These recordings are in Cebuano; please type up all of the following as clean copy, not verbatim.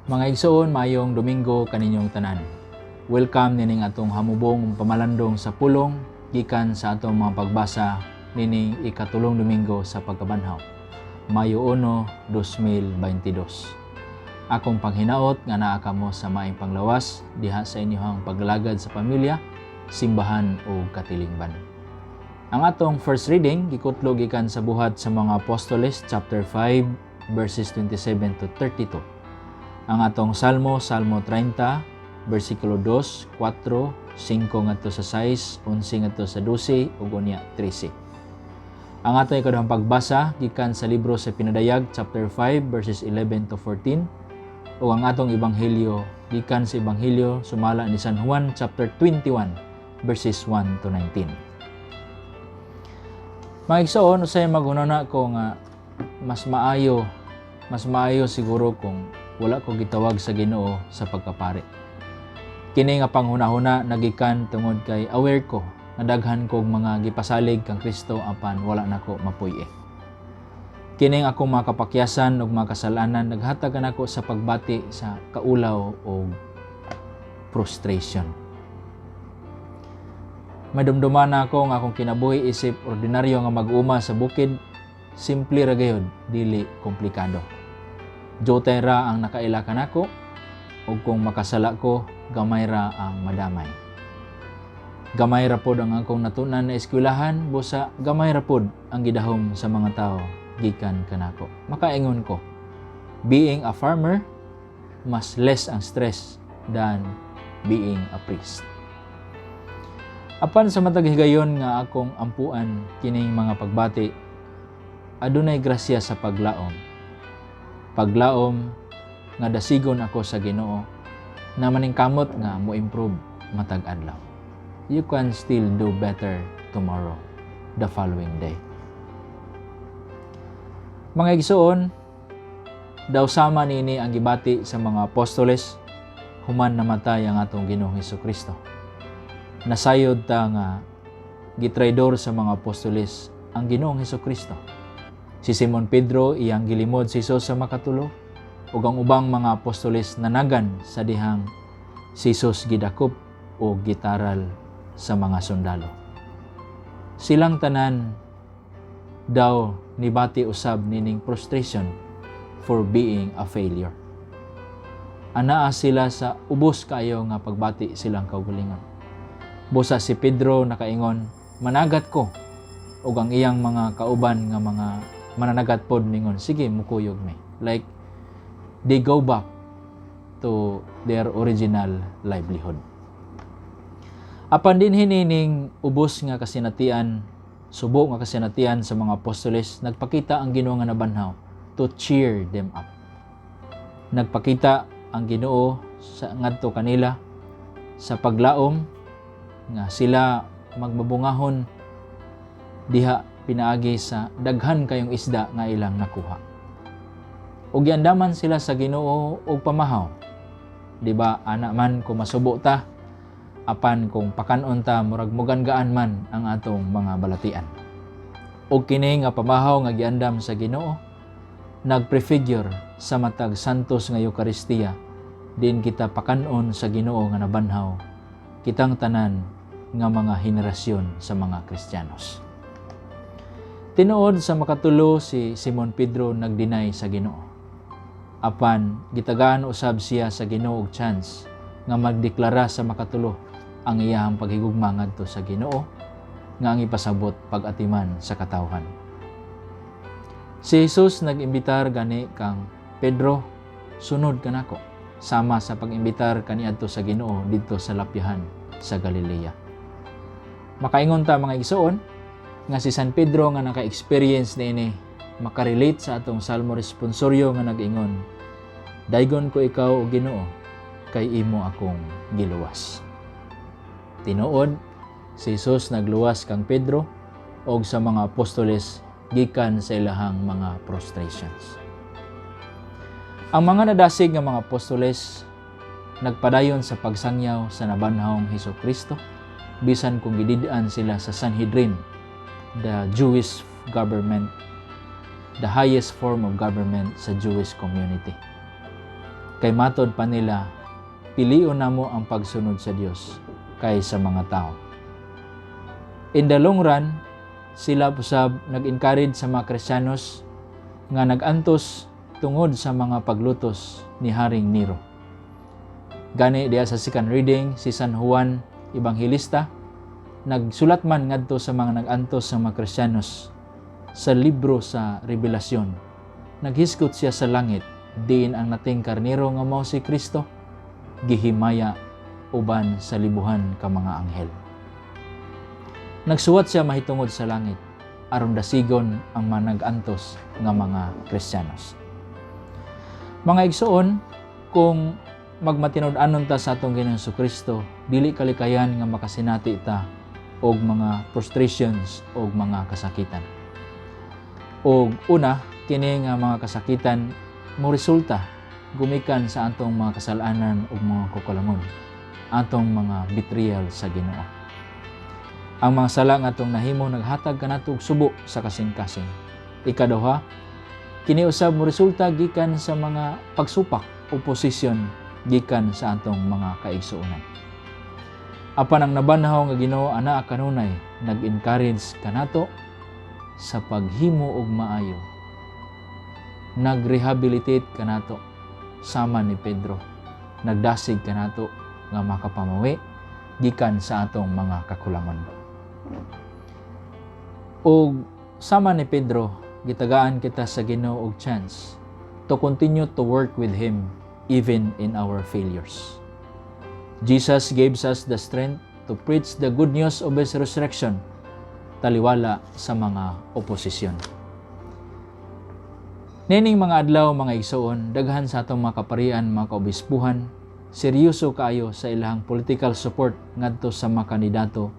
Mga igsoon, maayong Domingo kaninyong tanan. Welcome nining atong hamubong pamalandong sa pulong gikan sa atong mga pagbasa nining ikatulong Domingo sa pagkabanhaw. Mayo 1, 2022. Akong panghinaot nga naa kamo sa maayong panglawas diha sa inyong paglalagad sa pamilya, simbahan o katilingban. Ang atong first reading gikutlo gikan sa Buhat sa mga Apostoles chapter 5 verses 27 to 32. Ang atong Salmo, Salmo 30, versikulo 2, 4, 5 ngadto sa 6, 11 ngadto sa 12 ug unya 13. Ang atong ikaduhang pagbasa gikan sa libro sa Pinadayag chapter 5 verses 11 to 14 ug ang atong ebanghelyo gikan sa Ebanghelyo sumala ni San Juan chapter 21 verses 1 to 19. Mga igsoon, usay maghunahuna ko nga mas maayo siguro kung wala ko gitawag sa Ginoo sa pagkapari. Kini nga panghunahuna nagikan tungod kay aware ko nga daghan kog mga gipasalig kang Kristo apan wala nako mapuy-i. Kining akong mga kapakyasan ug mga kasalanan naghatag kanako sa pagbati sa kaulaw o frustration. Madumduman na ako nga akong kinabuhi isip ordinaryo nga mag-uma sa bukid, simple ra gayud, dili komplikado. Diutay ra ang nakaila kanako ug kung makasala ko, gamay ra ang madamay. Gamay ra pod ang akong natunan na eskwelahan, busa gamay ra pod ang gidahom sa mga tao gikan kanako. Makaingon ko, being a farmer, mas less ang stress than being a priest. Apan sa matag higayon nga akong ampuan kining mga pagbati, adunay grasya sa paglaom. Paglaom nga dasigon ako sa Ginoo na maningkamot nga mo improve matag adlaw. You can still do better tomorrow, the following day. Mga igsoon, daw sama nini ang gibati sa mga apostoles human namatay ang atong Ginoong Kristo. Nasayod ta nga gitraidor sa mga apostoles ang Ginoong Kristo. Si Simon Pedro iyang gilimod si Jesus sa makatulo ug ang ubang mga apostoles nanagan sa dihang si Jesus gidakop o gitaral sa mga sundalo. Silang tanan daw nibati usab nining frustration for being a failure. Anaa sila sa ubos kaayo nga pagbati silang kaugalingon. Busa si Pedro nakaingon, "Managat ko." Ug ang iyang mga kauban nga mga mananagat pod mingon, "Sige, mukuyog mi." Like, they go back to their original livelihood. Apan din hinining ubos nga kasinatian, subo nga kasinatian sa mga apostoles, nagpakita ang Ginoo nga nabanhaw to cheer them up. Nagpakita ang Ginoo sa ngadto kanila sa paglaom nga sila magbabungahon diha pinaagi sa daghan kayong isda nga ilang nakuha. Ug giandaman sila sa Ginoo og pamahaw. Di ba ana man kung masubo ta, apan kung pakanon ta, murag mugaan man ang atong mga balatian. Ug kini nga pamahaw nga giandam sa Ginoo nagprefigure sa matag santos nga Eukaristiya din kita pakanon sa Ginoo nga nabanhaw kitang tanan nga mga henerasyon sa mga Kristiyanos. Tinuod, sa makatulo si Simon Pedro nagdeny sa Ginoo. Apan gitagaan usab siya sa Ginoo og chance nga magdeklara sa makatulo ang iyahang paghigugma ngadto sa Ginoo nga ang ipasabot pag-atiman sa katawhan. Si Jesus nag-imbitar gani kang Pedro, "Sunod kanako," sama sa pag-imbitar kaniadto sa Ginoo didto sa lapyahan sa Galilea. Makaingon ta, mga igsoon, nga si San Pedro nga naka-experience niini makarelate sa atong Salmo responsoryo nga nag-ingon, "Daygon ko ikaw, o Ginoo, kay imo akong giluwas." Tinuod, si Jesus nagluwas kang Pedro og sa mga apostoles gikan sa ilahang mga frustrations. Ang mga nadasig nga mga apostoles nagpadayon sa pagsangyaw sa nabanhawng Hesus Kristo bisan kung gidid-an sila sa Sanhedrin, the Jewish government, the highest form of government sa Jewish community. Kay matod pa nila, pilion namo ang pagsunod sa Dios kaysa mga tao. In the long run, sila usab nag-encourage sa mga Kristiyanos nga nag-antos tungod sa mga paglutos ni Haring Nero. Gani diya sa second reading, si San Juan Evangelista nagsulat man ngadto sa mga nag-antos sa mga Kristiyanos sa libro sa Rebelasyon. Naghisgot siya sa langit diin ang nating karnero nga mao si Kristo gihimaya uban sa libuhan ka mga anghel. Nagsuwat siya mahitungod sa langit aron dasigon ang mga nag-antos nga mga Kristiyanos. Mga igsoon, kung magmatinud-anon ta sa atong Ginoong Kristo, dili kalikayan nga makasinati ta og mga frustrations og mga kasakitan. Og una, kini nga mga kasakitan mo resulta gumikan sa atong mga kasalanan ug mga kakulangon, atong mga betrayal sa Ginoo. Ang mga sala nga atong nahimo naghatag kanato og subo sa kasing-kasing. Ikaduha, kini usab mo resulta gikan sa mga pagsupak, oposisyon gikan sa atong mga kaigsuonan. Apan ang nabanhaw nga Ginoo anaa kanunay nag-encourage kanato sa paghimo og maayo. Nag-rehabilitate kanato sama ni Pedro. Nagdasig kanato nga makapamawi gikan sa atong mga kakulangon. Og sama ni Pedro, gitagaan kita sa Ginoo og chance to continue to work with Him even in our failures. Jesus gives us the strength to preach the good news of His resurrection taliwala sa mga oposisyon. Nining mga adlaw, mga igsoon, daghan sa atong mga kaparian, mga kaobispuhan, seryoso kaayo sa ilahang political support ngadto sa mga kandidato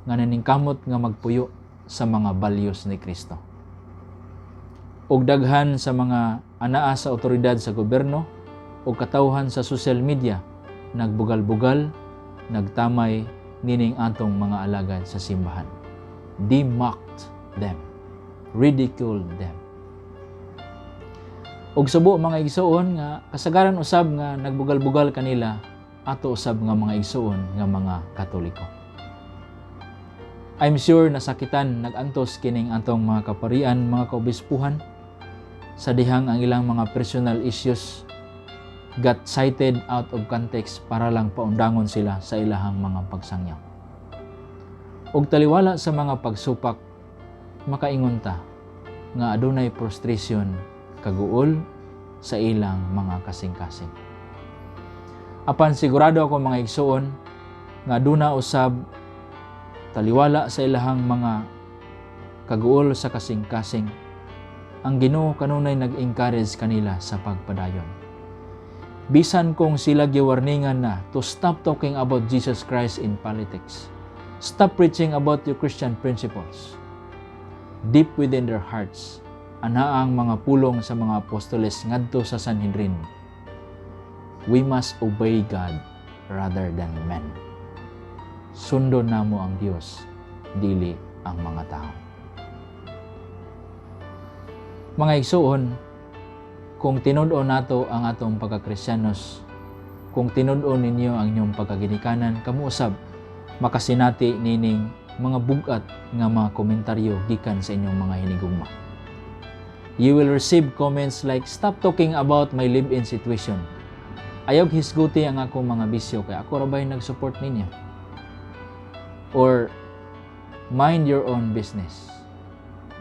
nga naningkamot nga magpuyo sa mga values ni Kristo. Og daghan sa mga anaa sa otoridad sa gobyerno o katawhan sa social media nagbugal-bugal, nagtamay nining atong mga alagad sa simbahan. They mocked them, ridiculed them. Og subo, mga igsoon, nga kasagaran usab nga nagbugal-bugal kanila ato usab nga mga igsoon nga mga Katoliko. I'm sure nasakitan, nagantos kining atong mga kaparian, mga kaobispuhan sa dihang ang ilang mga personal issues got cited out of context para lang paundangon sila sa ilahang mga pagsangyaw. Og taliwala sa mga pagsupak, makaingon ta nga adunay frustration, kaguol sa ilang mga kasing-kasing. Apan sigurado ako, mga igsoon, nga aduna usab taliwala sa ilahang mga kaguol sa kasing-kasing, ang Ginoo kanunay nag-encourage kanila sa pagpadayon. Bisan kung sila giwarningan na to stop talking about Jesus Christ in politics. Stop preaching about your Christian principles. Deep within their hearts, anaa ang mga pulong sa mga apostoles ngadto sa Sanhedrin. "We must obey God rather than men." Sundon namo ang Dios, dili ang mga tao. Mga igsuon, kung tinud-on nato ang atong pagkakristiyanos, kung tinud-on ninyo ang inyong pagkaginikanan, kamo usab makasinati nining mga bugat nga mga komentaryo gikan sa inyong mga hinigugma. You will receive comments like, "Stop talking about my live-in situation." "Ayaw hisguti ang akong mga bisyo kay ako ra ba'y nag-support ninyo?" Or, "Mind your own business.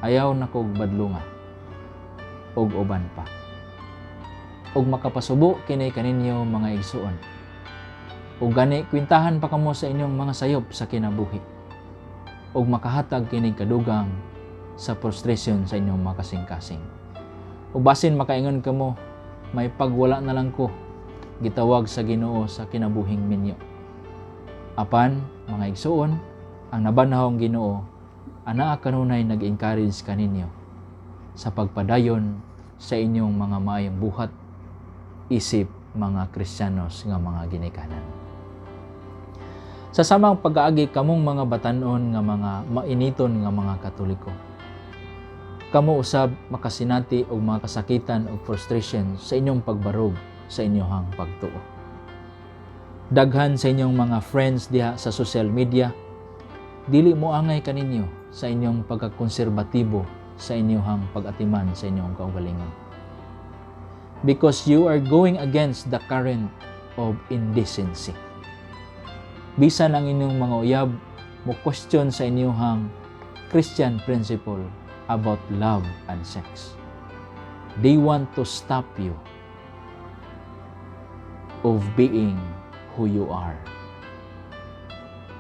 Ayaw na kog badlunga." Og uban pa. Og makapasubo kini kaninyo, mga igsuon. Og gani kwentahan pa kamo sa inyong mga sayop sa kinabuhi. Og makahatag kini kadugang sa frustration sa inyong mga kasing-kasing. O basin makaingon kamo, "May pagwala na lang ko gitawag sa Ginoo sa kinabuhing minyo." Apan, mga igsuon, ang nabanhawng Ginoo anaa kanunay nag-encourage kaninyo sa pagpadayon sa inyong mga maayong buhat isip mga Kristiyanos nga mga ginikanan. Sa samang pag-aagi, kamong mga batanon nga mga mainiton nga mga Katoliko, kamo usab makasinati og mga kasakitan og frustration sa inyong pagbarog. sa inyong pagtuo. Daghan sa inyong mga friends diha sa social media dili mo angay kaninyo sa inyong pagkakonserbatibo sa inyong pag-atiman sa inyong kaugalingon. Because you are going against the current of indecency. Bisan ang inyong mga uyab mo question sa inyong Christian principle about love and sex. They want to stop you of being who you are.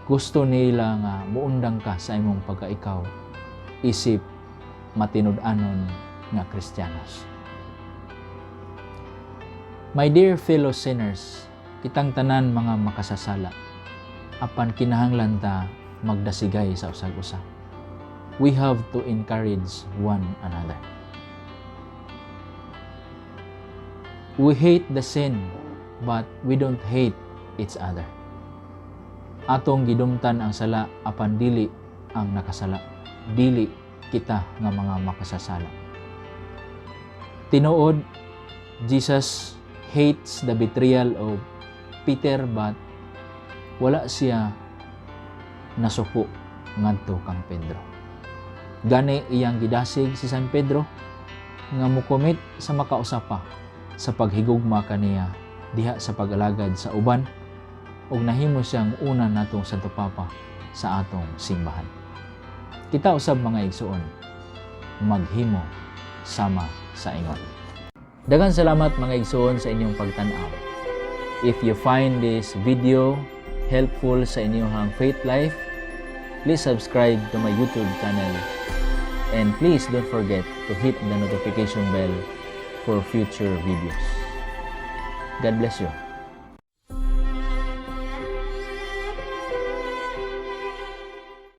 Gusto nila nga muundang ka sa imong pagkaikaw isip matinud-anon nga Kristiyanos. My dear fellow sinners, kitang tanan mga makasasala, apan kinahanglan ta magdasigay sa usag-usa. We have to encourage one another. We hate the sin, but we don't hate each other. Atong gidumtan ang sala apan dili ang nakasala. Dili kita nga mga makasasala. Tinuod, Jesus hates the betrayal of Peter, but wala siya nasuko ngadto kang Pedro. Gani iyang gidasig si San Pedro nga mukomit sa makausa pa sa paghigugma kaniya diha sa pag-alagad sa uban ug nahimo siyang una natong Santo Papa sa atong simbahan. Kita usab, mga igsuon, maghimo sama sa ingon. Daghang salamat, mga igsuon, sa inyong pagtan-aw. If you find this video helpful sa inyong faith life, please subscribe to my YouTube channel and please don't forget to hit the notification bell for future videos. God bless you.